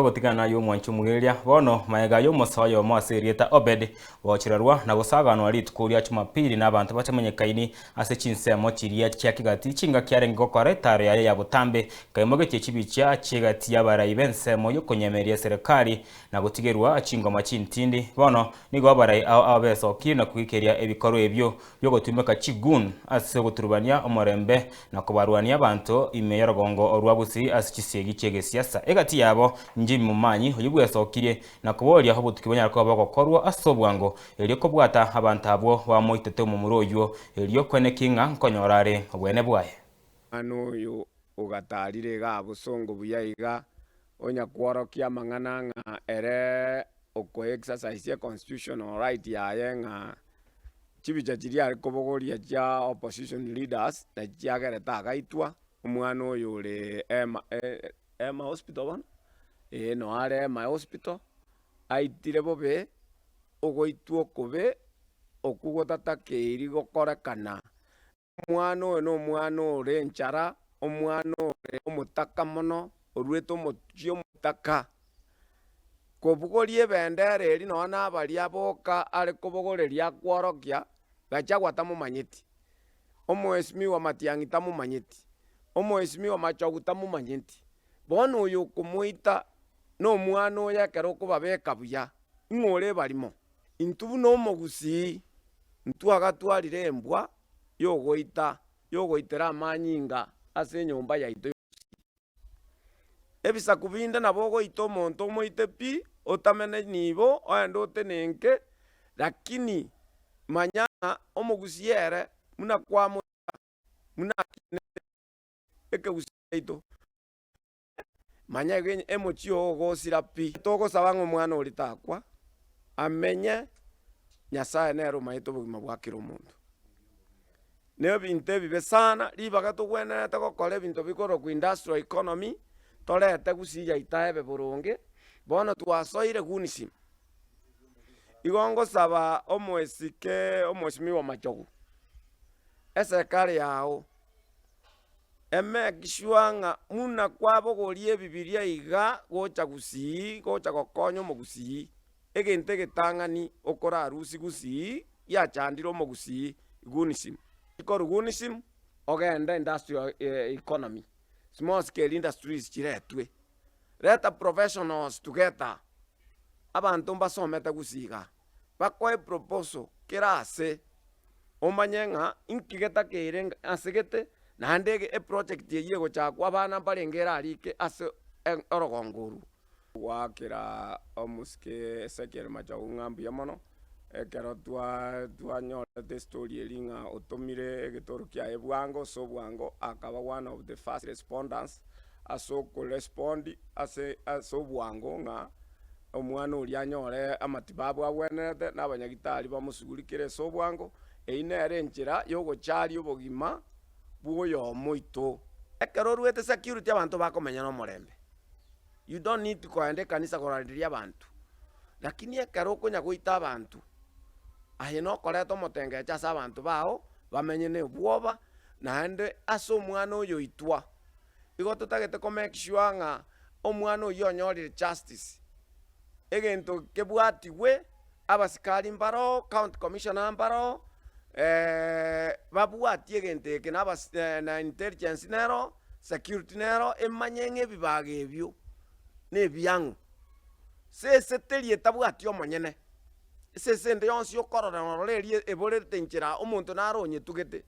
Togotigana naye omwanchi omogeria, bono magega y'omosa oyomo ase erieta Obed gochererwa na gosaganwa rituko ria Jumapili n'abanto batamanyekaini ase chinsemo chiria chia kegati chingaki arenge gokora etaaro yaye ya botambe, kaimogetie chibicha chi'egati y'abarai b'ensemo y'okonyemeria eserekari na gotigerwa chingoma chintindi. Bono nigo abarai ao ao besokirie na koikeria ebikorwa ebio bi'ogotumeka chigun ase ogoturubania omorembe na kobarwania abanto ime y'orogongo rwa Gusii ase chisiegi chi'egesiasa. Egati yabo Jimmy Momanyi oyio bwesokirie na koboria obotuki bonyare koba bogokorwa ase obwango erio kobwata abanto abwo bamoitete omomura oyio erio kweneki ng'a nkonyora are obwene bwaye. Omwana oyo ogatarire iga bosongo buya iga, onya kworokia amang'ana ng'a ere okoexercise econstitutional right yaye ng'a chibicha chiria are kobogoria chia opposition leaders nachi chiagerete agaitwa, omwana oyo ore Hema Hema hospital bono, ee noo are Hema hospital, aitire bobe, ogoitwa okobe okwo gotatakeiri gokorekana. Omwana oyo nomwana ore enchara, omwana ore omotaka mono, oruete omochie omotaka. Kobogoria ebendera eria nonya na abaria boka are kobogoreria akworokia, Gachagua tamomanyeti, Omwesimigwa Matiang'i tamomanyeti, Omwesimigwa Machogu tamomanyeti. Bono oyo okomoita nomwana oyo ekero okobabeka buya, ing'o ore ebarimo? Intwe buna omogusii ntwagatwarire embwa y'ogoita, y'ogoitera amanyinga ase enyomba yaito y'obogusii. Ebisaku binde nabo ogoita omonto omoite pi, otamene nibo, oende otenenke, lakini manya ng'a omogusii ere buna kwamoita, buna akinete ekegusii giaito. Manya iga emochie oo ogosira pi. Togosaba ng'a omwana oria takwa, amenye, Nyasae nere omanyete obogima bwa kera omonto. Na ebinto ebibe sana, ribaga togwenerete gokora ebinto bikorokwa industrial economy, torete gusii yaito ebe boronge, bono twasoire gunism. Igo ngosaba omoesike omwesimigwa Machogu, eserikari yago. Emake sure ng'a muna kwabogoria ebibiria iga gocha gusii gocha gokonya omogusii, egento egetang'ani okorarusie gusii giachandire omogusii gunism. Korwa gunism ogende industrial economy, small scale industries chiretwe, reta professionals together, abanto mbasomete gusii igaa. Bakoe proposal kera ase, omanye ng'a inki getakeire ase gete, naende eproject eyio egochakwa abana mbarenge erarike ase orogongo orwo. Goakera omosike Ezekiel Machogu ng'a mbuya mono, ekero twanyorete estory eria ng'a otomire egetoro kiaye bwango ase obwango, akaba one of the first responders ase okorespond ase ase obwango ng'a. Omwana oria anyore amatibabu agwenerete, na abanyagitari bamosugurikere ase obwango. Eyio nere enchera y'ogocharia obogima bw'oyomo oito. Ekero oruete security abanto bakomenya nomorembe. You don't need koenda ekanisa koranderia abanto. Lakini ekero okonya goita abanto, aye nokoreta omotengecho ase abanto bao, bamenye na obwoba, naende ase omwana oyo oitwa. Igo totagete ko make sure ng'a omwana oyio onyorire justice, egento kebwatigwe, abasikari mbaroo, county commissioner mbaroo, babwatie egento eke na abas na intelligence nero, security nero, emanye ng'a ebibaga ebio na ebiang'u. Sese teri etabwati omonyene, esese ende yonsi okorora norora eria eborerete inchera omonto naro onyetugete.